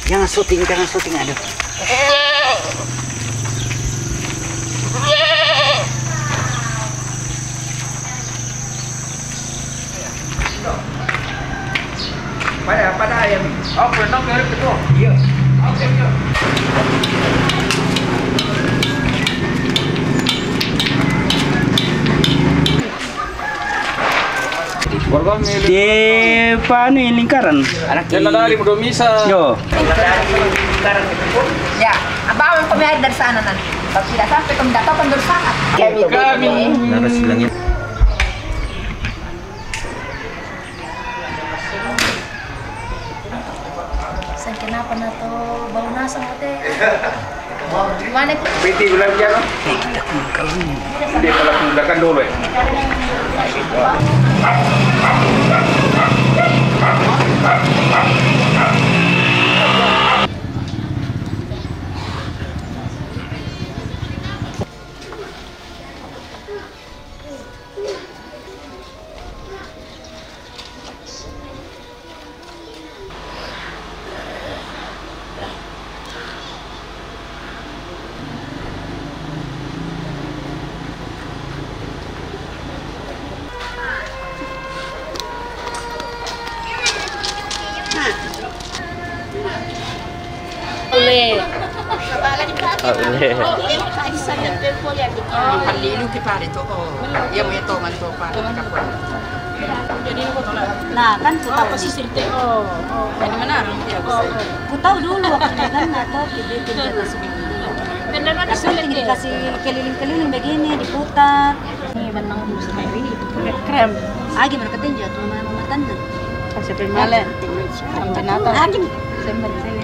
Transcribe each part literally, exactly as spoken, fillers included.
Jangan syuting, jangan syuting, aduh. Pada, pada ayam. Apa nak cari betul? Iya. Oke, iya. Di panu lingkaran. Anak dari mudo misa. Yo. Ya, abang kami air dari sana nanti. Kalau tidak sampai kami datangkan dari sana. Kami. Nada sebilang ini. Sangkin apa na to bau nasang ate. Mana? Piti bilang dia no? Dia pala tindakan dulu ya. Ule. Ah, ule. Palilu ki pare to. Oh, ya mo to man to pare ka po. Nah, kan ku tahu. Apa sih cerita? Oh, oh. Dari mana orang dia? Oh, oh. Ku tahu dulu waktu kan nggak tahu dia pindah ke sini. Tapi tinggal dikasih keliling-keliling begini, diputar. Ini benang bus kayak ini. Krem. Ah, gimana katanya jatuh sama mama tanah? Kasih pemalen. Sampai natal. Ah, gini. Sembar saya.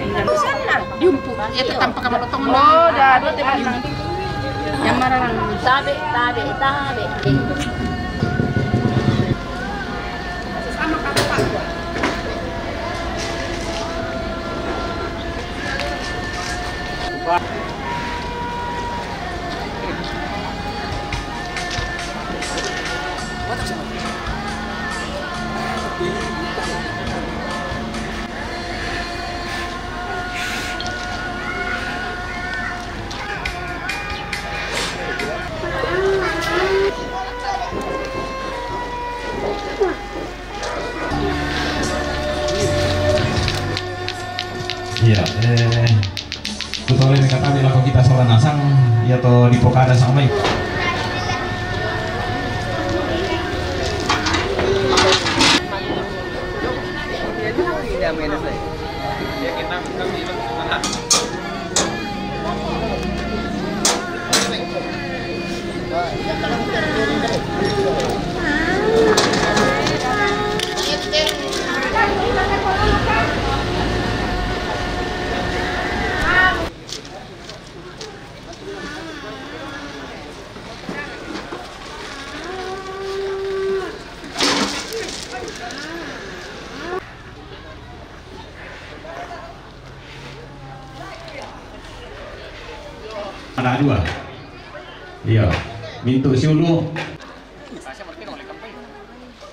Diumpu. Ya, tetap pakai motong. Oh, dah dua tiga. Yang mana? Tabe, tabe, tabe. Iya, eh, ku tole mengatakan laku kita sola nasang, iya to di pokada sang mai. Ada dua. Iya. Mintu siulu.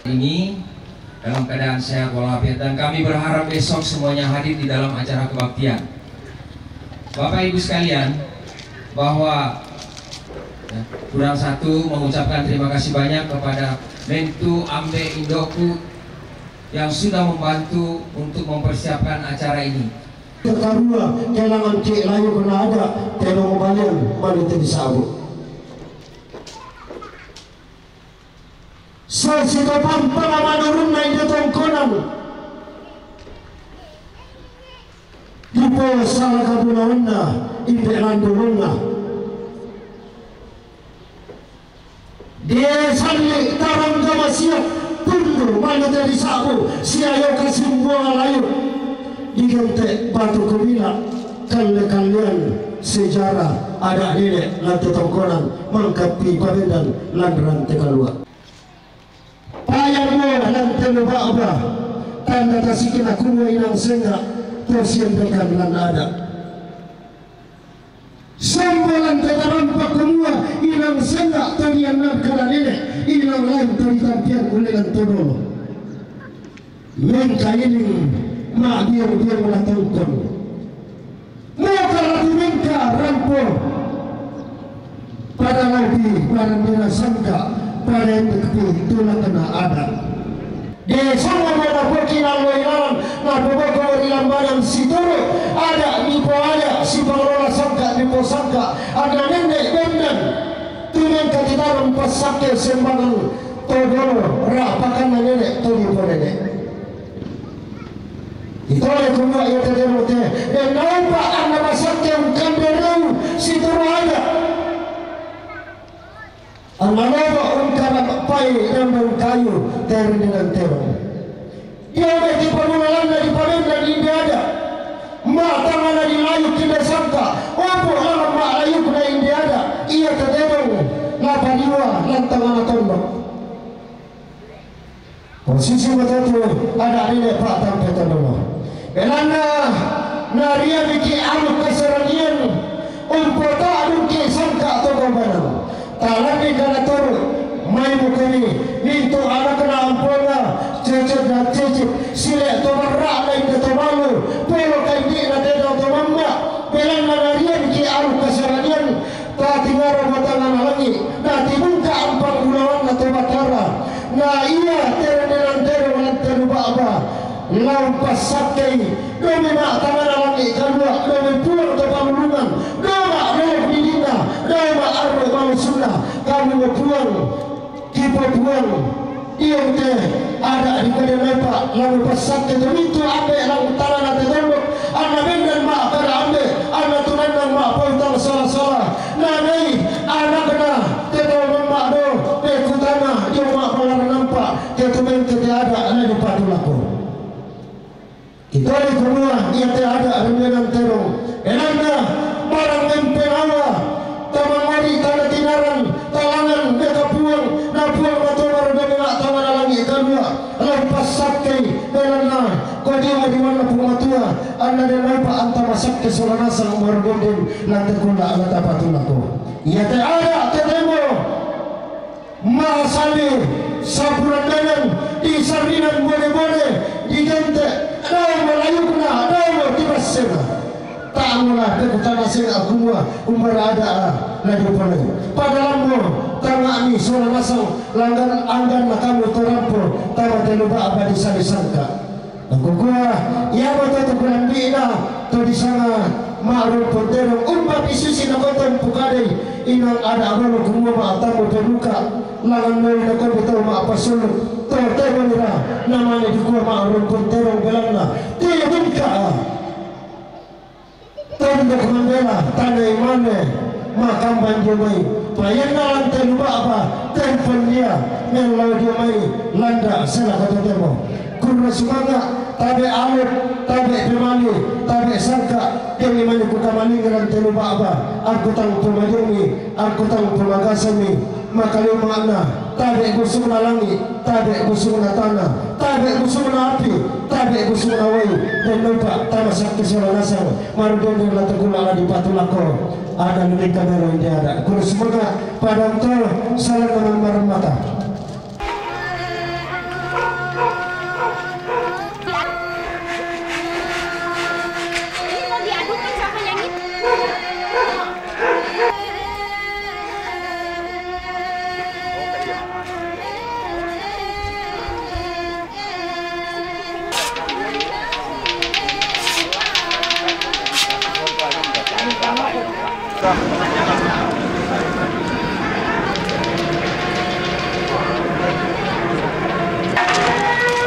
Ini dalam keadaan sehat walafiat dan kami berharap besok semuanya hadir di dalam acara kebaktian. Bapak Ibu sekalian, bahwa, ya, kurang satu mengucapkan terima kasih banyak kepada Mentu Ambe Indoku yang sudah membantu untuk mempersiapkan acara ini. Takarua kelangan ke layu kena ada, telo balian malu tadi sabu. Sasitopang palamanurunna ide tongkonan. Dipo sala kabulawanna ipe landurunna. De salli tarang gamasia tundu manu dari sabu siayo kasimbuang layu. Digente batu kubila kalle-kallean sejarah ada dede lantu tongkonan mangkapi pabendan lanran tekalua. Payah mo lan telu ba'ba, tanda tasikina kumua inang senga to siambekan lan ada. Sombo lan tatarampa kumua inang senga to diannarka lan ine, inang lan to ditampian ule lan to dolo. Mengkailing Ma'biang-biang la tongkon. Moka la tumengka rampo. Pada lao di baran dena sangka, pada ende kepi tulakanna ada. De songo mala poki nallo ilalan, napoboko ri lambanan situru, ada nipoada, sipangalola sangka niposangka, anna nenne bendan. Tumengka titarong passakke sembangan todolo, rapakanna nene to niponene. Itole kumua iate temo te, de naupa anna masakke ungkande reu situru ada. Anna lobo ungkara pai rembang kayu terendingan temo. Dio me tipamulalanna dipabendan inde ada. Ma tangana dilayuk inde sangka, opo lama ma layukna inde ada, iate temo, napadiwa lantangana tondok. Posisi matoto ada rile pa'tampe tondolo. Belanna nariamiki anu keseranian umpota'dungki sangka to gombanan. Talanni kana toro, mai mukami, mintu anakna amponga, cecet na cecet, sile to marra'na inde to malu, polo kaindi'na tedong to mamma, belanna nariamiki anu keseranian, Tatingaro batangana langi, natibungka ampang bulawanna to Batara, na ia terendenan tero lantelu ba'ba, lao passakkei, domi ma tangana langi kalua, domi Puang to pamulungan, doma lolok didinna, doma arro malusunna, kamu Puang. Kipopuang, iante ada ri kade naipa, lalu passakke to mintu ambe, lalu talana te tondok, anna bendan ma kada ambe, anna tunannang ma pautang sala-sala, nanai anakna te tau mamma do, pe kutana dio ma palara nampa, te tumengke te ada na dipatulako. Itole kumua iate ada rembenan tero, enanna barang mempengawa, tamangori tana tinaran, talangan deka Puang, na Puang Matua margomena tangana langi kalua, lao passakkei, belanna kodio madimanna Puang Matua, anna denaipa anta masakke sola nasang margonden, lantekunna latapatulako. Iate ada tetemo. Masali sapuran danan di sarinan bone-bone di gente, dao malayukna, dao tibassena. Ta'mola pekutana sena kumua umbara ada la dipolai. Padalammo tangani sola nasang langgan anggan makamu torampo tama telu ba'ba di sali sangka. Nakukua, iamo to tukulambi'na to disanga ma'rumpu terong, umba pisusi nakoto mpukadai, inang ada abalo kumua ma'tammu pemuka, langan noi nakobi to ma'pasullu, to temonira, namane dikua ma'rumpu terong belanna, tibungka. Tondok mambela, tanai mane, makamban dio mai, payanna lante luba'ba, tempo dia, mellau dio mai, landa sela kota temo. Kurna sumanga, tabe alut, tabe pemali, tabe sangka, demi mani kukamalingi lante luba'ba, aku tang pemajumi, aku tang pemagasami, Makalima'na, tabe busungna langi', tabe busungna tana, tabe busungna api, tabe busungna wai, dan nopa tama sakki sola nasang, marudende la tukula la dipatulako, ada nulika melo inde ada. Kulu sumanga, padang to, salanna mammaremmata. Ini mau diadukkan sama yang itu.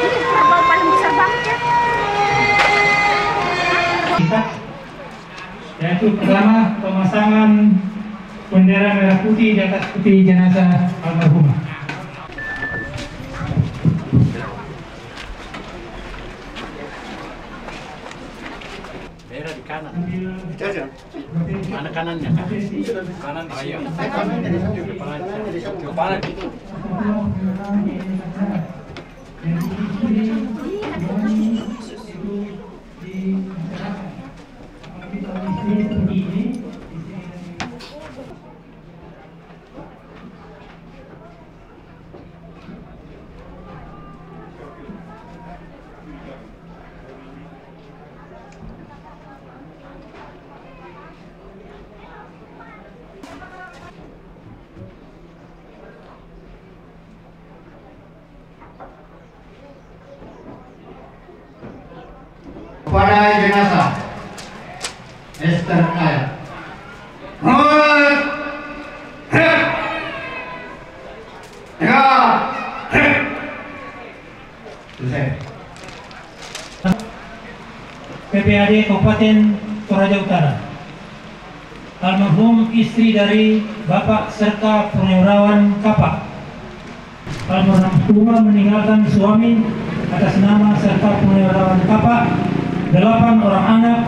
Ini kerbau paling besar banget ya. Kita, yaitu pertama, pemasangan bendera merah putih di atas peti jenazah almarhumah. Daerah di kanan. Mana kanannya, Kak? Kanan di sini. Kepala di sini. Kepala di sini. Terkait. Hot. Hep. Ya. Hep. Selesai. P P A D Kabupaten Toraja Utara. Almarhum istri dari Bapak Serka Purnawirawan Kapak. Almarhumah meninggalkan suami atas nama Serka Purnawirawan Kapak, delapan orang anak,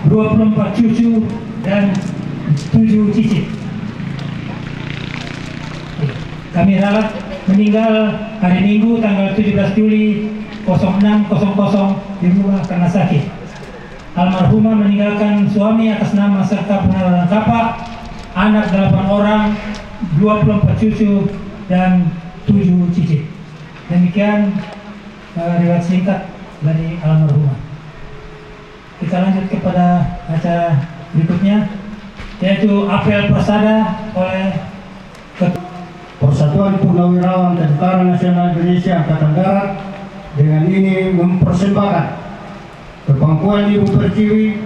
dua puluh empat cucu, dan tujuh cicit. Kami ralat meninggal hari Minggu tanggal tujuh belas Juli kosong enam kosong kosong di rumah karena sakit. Almarhumah meninggalkan suami atas nama Serka Purnawirawan Kapak, anak delapan orang, dua puluh empat cucu, dan tujuh cicit. Demikian, eh, riwayat singkat dari almarhumah. Kita lanjut kepada acara berikutnya, yaitu apel persada oleh Ket- Persatuan Purnawirawan Tentara Nasional Indonesia Angkatan Darat dengan ini mempersembahkan ke pangkuan Ibu Pertiwi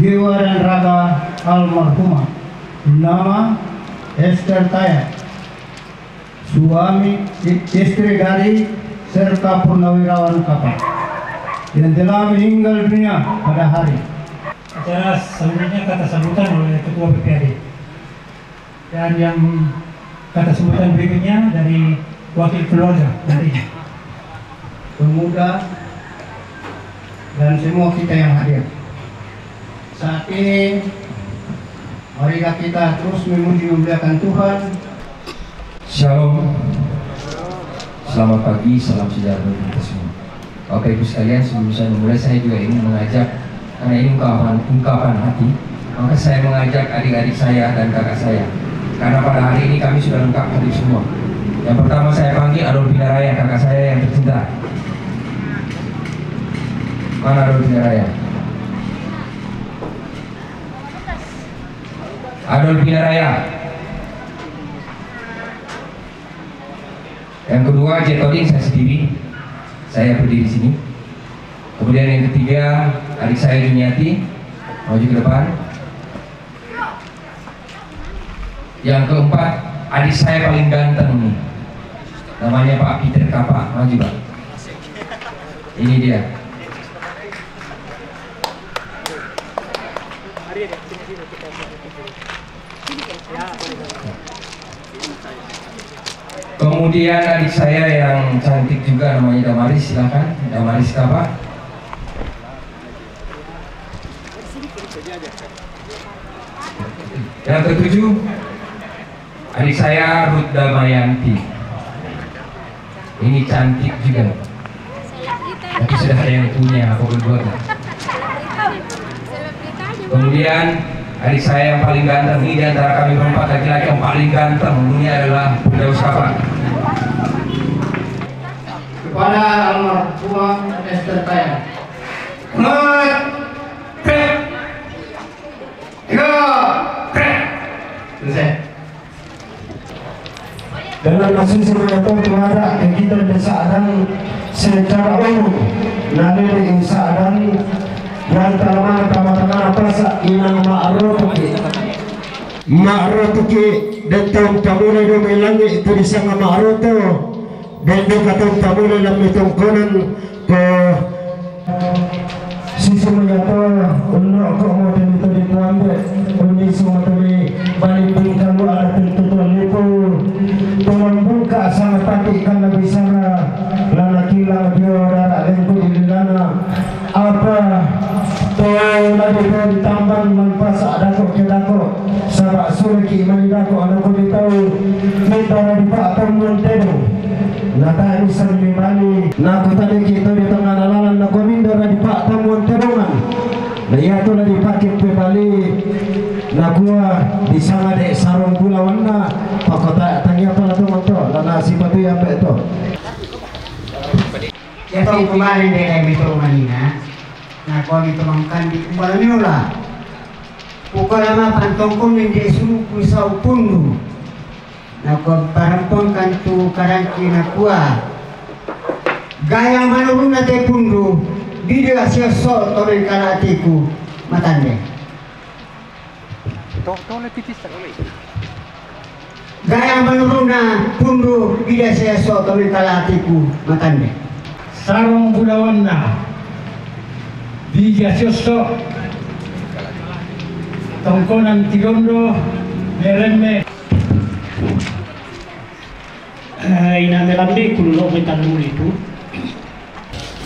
jiwa dan raga almarhumah Nama Esther Taya, suami i-, istri dari Serka Purnawirawan Kapak yang telah meninggal dunia pada hari. Acara selanjutnya kata sambutan oleh Ketua P P A D. Dan yang kata sambutan berikutnya dari wakil keluarga nantinya. Pemuda dan semua kita yang hadir. Saat ini, marilah kita terus memuji memuliakan Tuhan. Shalom. Selamat pagi, salam sejahtera untuk kita semua. Bapak Ibu sekalian, sebelum saya memulai, saya juga ingin mengajak, karena ini ungkapan, ungkapan hati, maka saya mengajak adik-adik saya dan kakak saya. Karena pada hari ini kami sudah lengkap hadir semua. Yang pertama saya panggil Adolfina Raya, kakak saya yang tercinta. Mana Adolfina Raya? Adolfina Raya. Yang kedua, Jetoding, saya sendiri. Saya berdiri sini. Kemudian yang ketiga, adik saya Juniati, maju ke depan. Yang keempat, adik saya paling ganteng nih. Namanya Pak Peter Kapak, maju, Pak. Ini dia. Kemudian adik saya yang cantik juga, namanya Damaris, silakan. Damaris Kapak. Yang ketujuh, adik saya Ruth Damayanti. Ini cantik juga. Tapi sudah ada yang punya, apa boleh buat lah. Kemudian, adik saya yang paling ganteng ini di antara kami berempat laki-laki, yang paling ganteng ini adalah Firdaus Kapak. Kepada almarhumah Esther Taya. Hot. Hep. Tiga. Hep. Selesai. Dalam kasus yang mengatur terhadap kegiatan desa dan secara umum, nalele insa dan yang tama tama tama pasa inang ma'ruf ki. Ma'ruf ki dan tahun tamula do melangi itu disanga ma'ruf tu. Dan dia kata tamula lam mitong konan ke Sisi mayato, uno ko mo temi to di tuambe, undi sumatemi bali bingkalu ada tentu tuan lipu. Tuan buka sama pati kan lebih sana, lana kilang dio dara lengku di lana. Apa to lagi pun tambang manpasa dako ke dako, sabak suri ki mani dako anak ko di tau, minta na di pak temuan tedo. Natani sandi bani, naku tadi kita di tengah lalan, naku mindo na di pak temuan tedongan. Na iya tu na di pak kipe bali, naku di sanga de sarung kulawan na, pakota tangi apa la tu manto, na nasi patu ya pe tu. Jadi kemarin de dai mito manina, naku mito mangkandi kumbala nyola. Pukala ma pantongkon nende suku isau pundu. Nakua parampongkan tu karangki nakua, gayang manuruna te pundu, bide asio so to mengkala atiku, matande. To, to le pitista. Gayang manurunna pundu, bida siosso to mengkala atiku matande. Sarong bulawanna bida siosso, tongkonan tirondo meremme. Eh, ina melambi kulolo metalluli tu.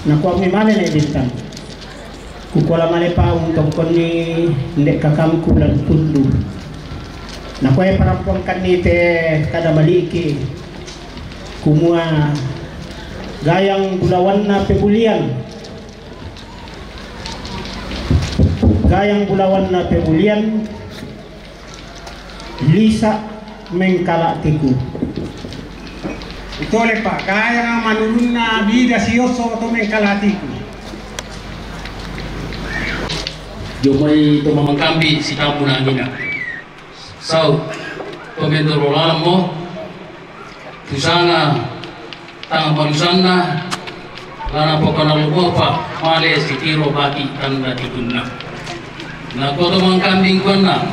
Nakuami male le bintang. Kukola male paung tongkonni ndek kakangku lan pundu. Nakuai parampuangkanni te kada maliki. Kumua gayang bulawanna pebulian. Gayang bulawanna pebulian. Lisa mengkala atiku. Itole pa, gayang manurunna bida siosso to mengkala atiku. Jomai to mamangkambi sitambu nangina. Sau, to mendoro lalammo. Pusanga tang malusanna, lana pokona lumopa male sitiro baki tanda tikunna. Nakoto mangkambing kuanna,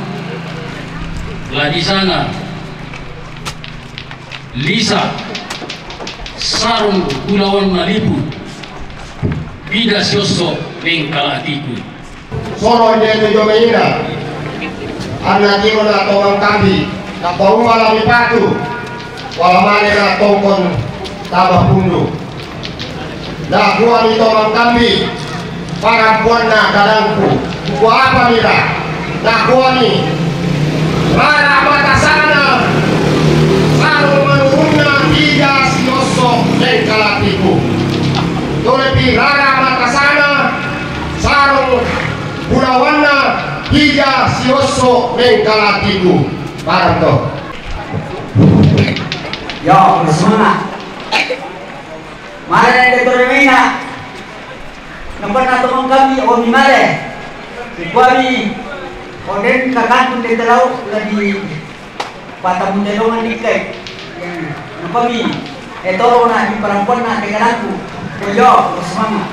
ladisana, lisa, sarung bulawanna lipu, bida siosso mengkala atiku. Soro inde tu jomaina, anna tirona to mangkambi, napauma lami patu, wala male na tongkon tama pundu. Nakuami to mangkambi, parampuanna kadangku, kuapa mira, nakuami, rara matasana, sarung manurunna bida siosso mengkala atiku. Tolepi rara matasana, sarung bulawanna bida siosso mengkala atiku. Parang to. Yo, semangat. Mare de toremina. Nampak na tomong kami, o mi mare. Kuami, o den kakantun de telau lagi. Patamu telongan dikai. Napami, eh, toro na di parampuanna dengan aku. Koyo, semama.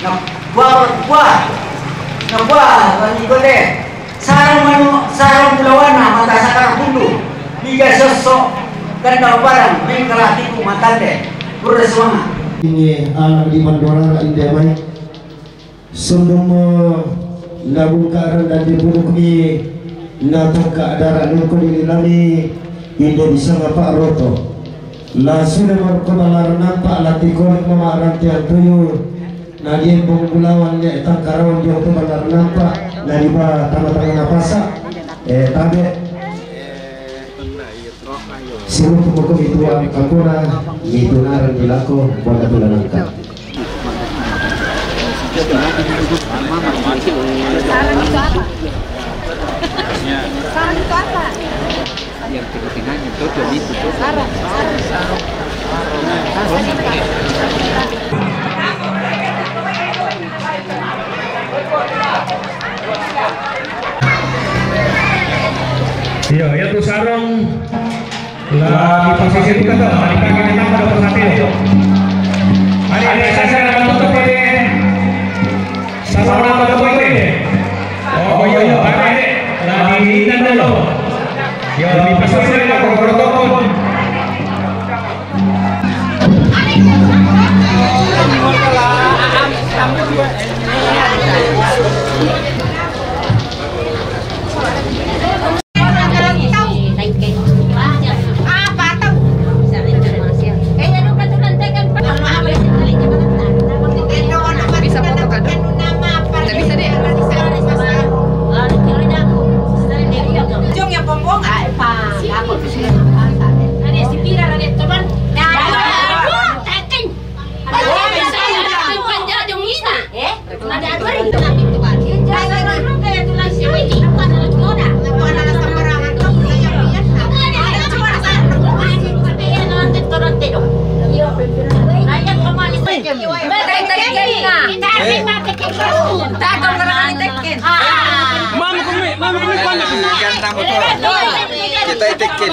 Na, kuah, kuah. Na, kuah, bagi kode. Sarang manu, sarang bulawanna, mata sakar pundu. Bida siosso, kanda barang, mengkala atiku matande. Pura semama. Ini anak di Mandorara indah mai. Sundungmu nabungka renda di pudukmi, natungka dara nungku di lami, inde disanga Pak Roto. La sudah marko balar nampak lati kolik mama rantian tuyu, nadiembong bulawan ne tangkarawan di waktu balar nampak, nadiba tama-tama napasa. Eh, tabe. Sirup hukum ituan kampura, itu naran dilaku, buat tulanangka. Sarang itu apa? Sarang itu apa? Yang tengah-tengahnya itu, itu, itu. Sarang, sarang. Iya, ya tu sarung. Lah, di posisi itu kan, di kaki kanan pada pesatnya. Ada, ada, saya, saya, ada tutup ini. Sama orang pada poin ini. Oh, iya, iya, ada, ada. Lah, di ini kan dulu. Ya, di posisi ini, ada protokol. Bisa foto kado? Nggak bisa, Dek. Jong yang pembongan. Ada si Pira, ada teman. Nah, Mama kumi, mama kumi, kita itekin.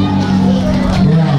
Ya.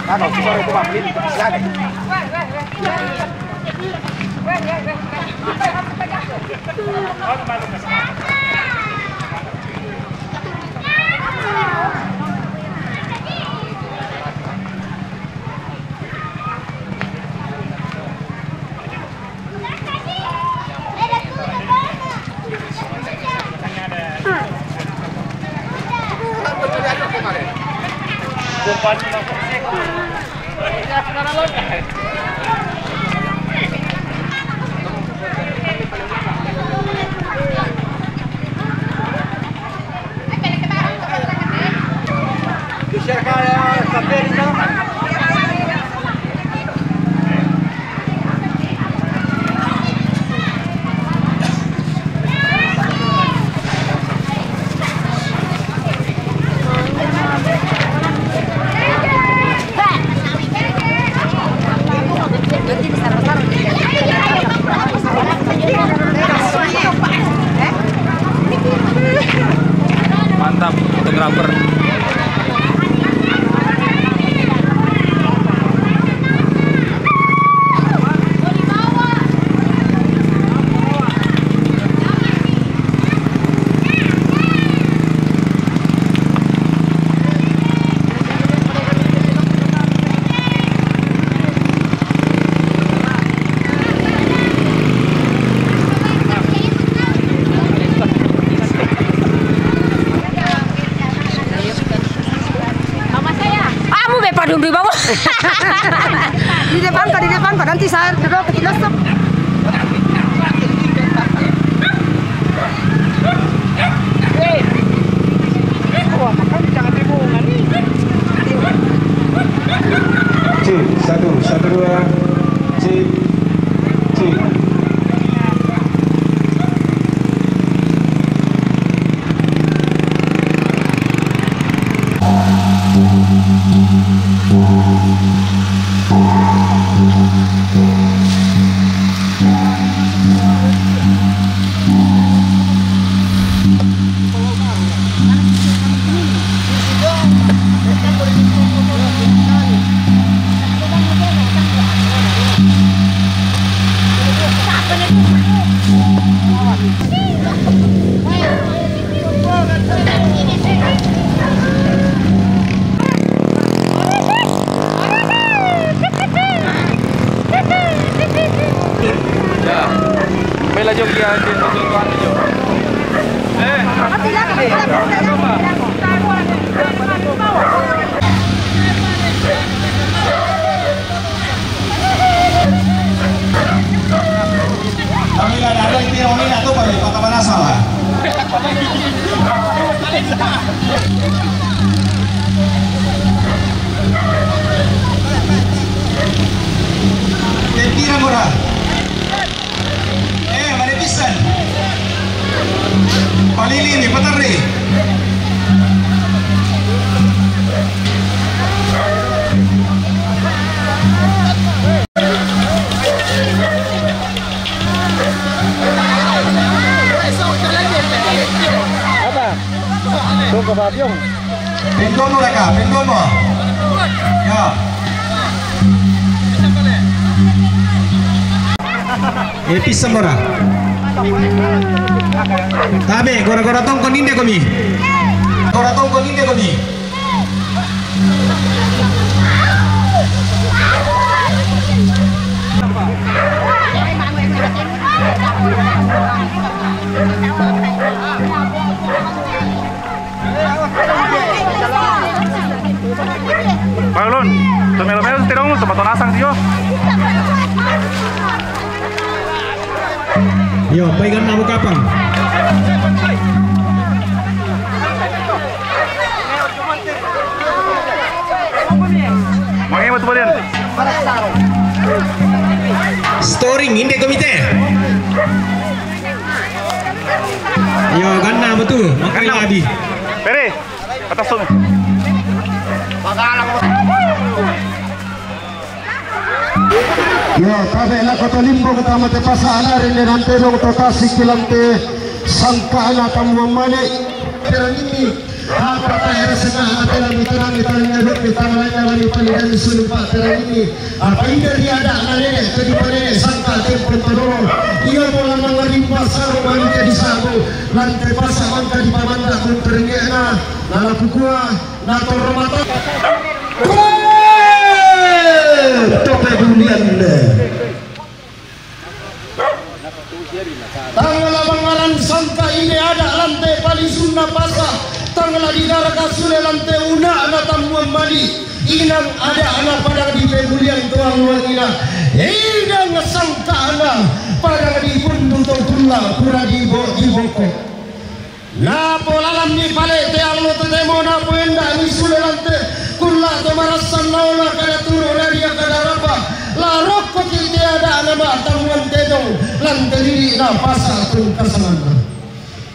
Di Mantap, fotografer. Kamu be padundu bawa. Di depan kau, di depan kau, nanti saya duduk ke Cilosok. Cek, satu, satu, dua. Cek, cek. Bella Jogja, anjir, tujuan itu. Eh. Pamela, ada yang tidak Pamela tuh, Pamela, Pamela salah. Mentira, mora. Eh, mane pisan. Palili ni, patarri. Apa? Tunggu, Babiong. Pendomo raka, pendomo. Ya. Eh, pisa mora. Tabe, gora-gora tongko ninde komi. Gora tongko ninde komi. Paulun, tu melo-melo tu tirong, tu mato nasang tio. Yo, paigan na bukapang. Mangai mo tu balian. Storing, inde komite. Yo, ganna betul. Makai labi. Pere, atas tu. Yo, kabe la kota Limbo kita mate pasa ana rende nante dong to Tasik kilante sangka ana tamu mane. Pera nini. Apa tahe sanga atela mitara mitara nyaruk mitara nyala mitara dan suri pak terang ini. Apa inda riada na nenek tadi panene sangka tempo todoro. Ia bola mangari pasaro mangke di sabu. Lantai pasa mangka di pamanda kun terengena. Nala kukua na toromata. Tope bulian. Tangala bangaran sangka ine ada lante palisunna pasa. Tangala digaraka sule lante una'na tammuan mali. Inang ada'na padang di pemulian tuang luangina. Inang sangka'na padang di pundu to kulla pura di bo-, di boko. Napolalammi pale te allo totemo napoenda'mi sule lante kulla to marassan naola kada turu nadia kada rapa. La rokkoki te ada'na ma'tammuan tedong lante diri napasa tungkasanganna.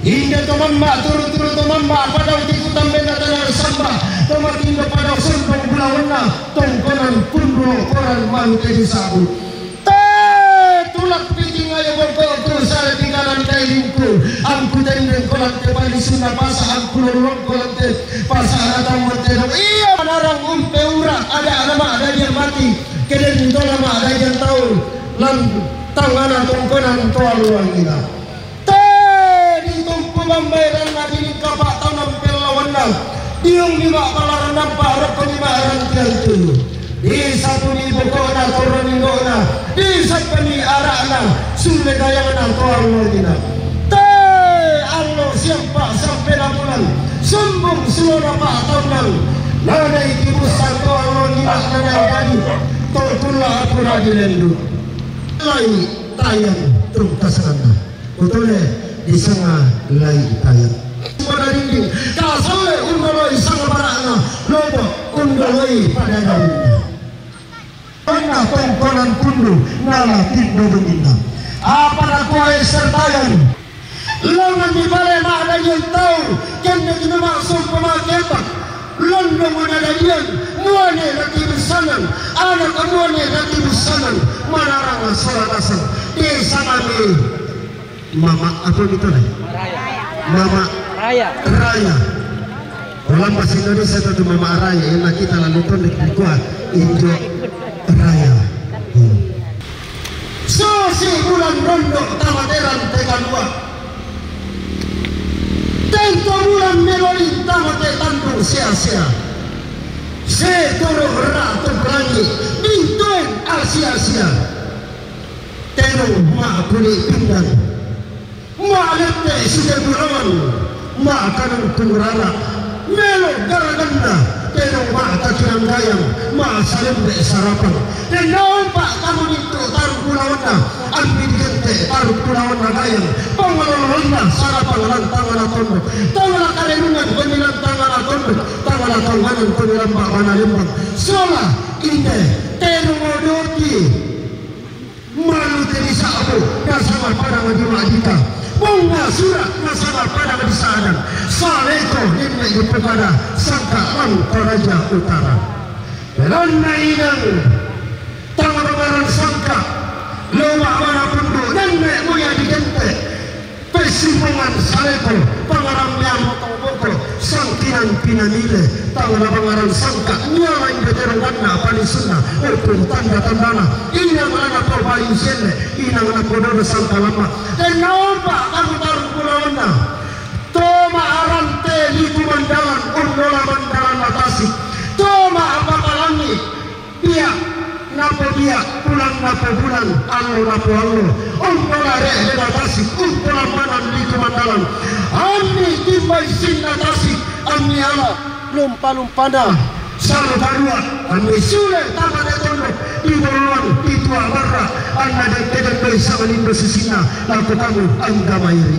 Inde to mamma turu-turu to mamma padau tiku tambenna tanah samba to matindo padau sempong bulawanna tongkonan pundulo koran manu te disabu. Te tulak piting ayo bongkokku sare pikanan kailingku. Angku tendeng kolante palisunna pasa angku lolong kolante pasa anatang mantedong. Iya manarang umpe ura ada nama ada dia mati. Keden tolama ada yang tahu. Lan tangana tongkonan toa luangina. Te ditumpu bambaeranna didikka pa'taunang pellawanna, diungmi ma'palarannampa rokkomi ma'ranti-ranti. Disatuni boko'na torro mindo'na, disappami ara'na, sulle kayangna to allo dina. Te allo siappa sampena bulan, sumbung sulona pa'taunang, nanai tibussa to allo dina nanai dadi, to tulla apura dilendu. Lai tayang tungkasanna. Kutole disanga lai tayang. Pada dinding, kasalle undoloi sanga bara'na, lobo undoloi pada dinding. Onna tongkonan pundu, nala tindo dindingna. Apa nakuai sertayang? Launganni pale ma'dadian tau, kenne kina maksud pemakepak. Londong nadadian, muane natibussanang, anak muane natibussanang, manarang salah kasang. Disangami Mama, apa gitu nih? Mama Raya. Raya. Dalam bahasa Indonesia itu Mama Raya, yang kita lalu tuh di kuat, Indo Raya. Hmm. Susi bulan rondo tamateran tekan dua. Tento bulan melolin tamate tandung sia-sia. Setoro ratu pelangi, bintuen asia-sia. Tenung ma kuli pindang. Ma lette sute bulawan, ma kanang kungrara. Melo garaganna, tenung ma takinanggayang, ma salembe sarapang. Tennaumpa kamu nintu tarung bulawanna, ambi digente tarung bulawanna gayang. Pangalolonna sarapang lantangana tondok. Tangala kalenungan pemilan tangana tondok. Tangala tonganan pemilan bak mana lembang. Sola, inde, tenung odoti. Malu te di Sa'bu, nasaba padang di Madita. Bunga Sura, nasaba padang di Sadang. Saleko, nenne di Pukada, Sangka, Langkaraja Utara. Lanna inang, tang babaran Sangka, loma mana pundu, nenne muya di gente. Persimpangan Saleko, pangaran Miamo Toboko, Sangkinan Pinamile, tangana pangaran Sangka, nyala inde terongganna panisunna, opung tanda-tandana, inang lana po paling senne, inang lana po dodo Sangka lama, dan naomba kamu taruh pulawanna, toma arante liku mandalan, undola mandalan matasi, toma apa palangi, Biak napo biak, bulan napo bulan, allo napo allo. Ombo lare dena tasik, umpo lambanan di kumandalan. Ammi timbai sinna tasik, ammi ala lumpa-lumpana. Salo barua, ammi sule tamane tondok, di boloan, di tua barra, anna dek-dek doi sama lindo sisinna, lako kamu angga mairi.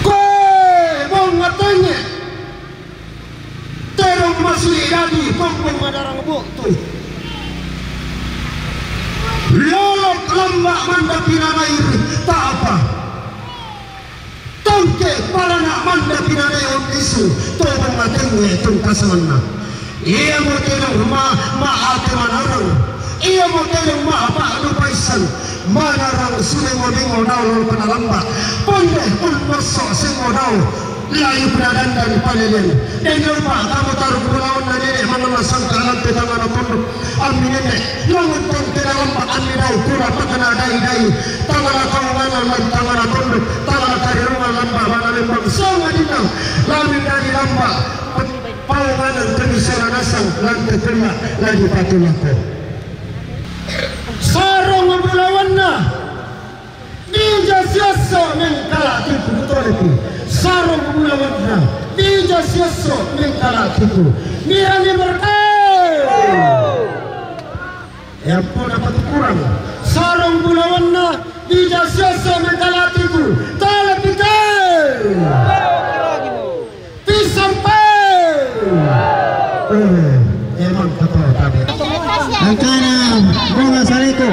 Koe, bong matenge. Terong masuli dadi pompong madarang buktu. Lolok lambak manda pinanair tak apa. Tongke parana manda pinanair isu tobong matenge tungkasanna. Iya mo terong ma ma ate manarang. Iya mo terong ma apa lupaisan. Manarang sumengol-mengol dau lalu panalamba. Pande ulmoso sengol dau lalu panadandan palelen. Dengol pa kamu taru bulawan na nene manana sangka alam pe tangana tondok. Ami nene langun ton panalamba ami dau kura pakana dai-dai. Tangana kawanganan lan tangana tondok. Tangana karirungan lamba mana lembang sama dindang. Lalu dari lamba. Pawanganan kami sana nasang lan tekenna lagi patulako. Sarong bulawanna dija sioso mengkala tiku toleki. Sarong bulawanna dija sioso mengkala tiku. Mirani merkai. Yang pun dapat kurang. Sarong bulawanna dija sioso mengkala tiku. Toleki kai. Pisampe. Eh, emang ketua tabe. Angkana bunga saleko.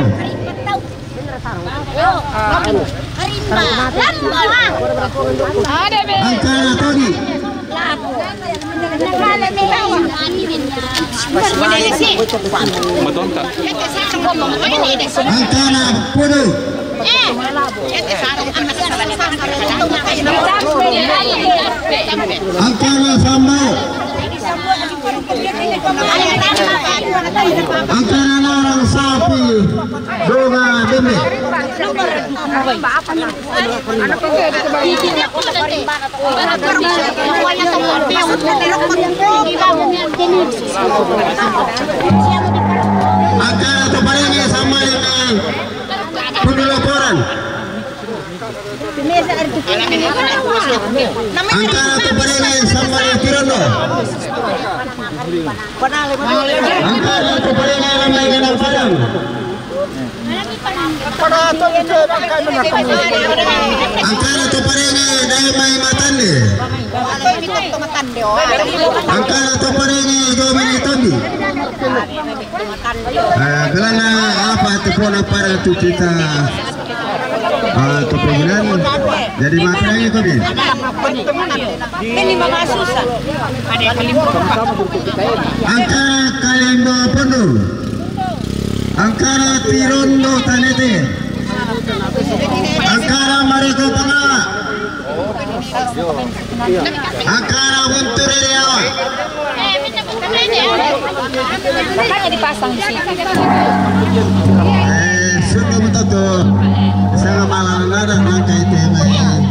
Angkana togi. Angkana pudu. Angkana sambo. Angkana narang sapi. Donga bembe. Angkana toparenge sama dengan pudu laporan. Angkana toparenge sama dengan Tirondo. Angkana toparenge sama dengan Padang. Angkana toparenge dai mai Matande. Angkana toparenge dai mai Tobi. Eh, gelana apa tu pona para tu kita, eh, tu penggunaan. Jadi makan ini kami. Angkana Kalimbo Pondo. Angkana Tirondo Tanete. Angkana Mareko Panga. Angkana Buntu Rereawa. Makanya dipasang di sini. Eh, sudah betul tu. Saya malah nada nangkai tema ini.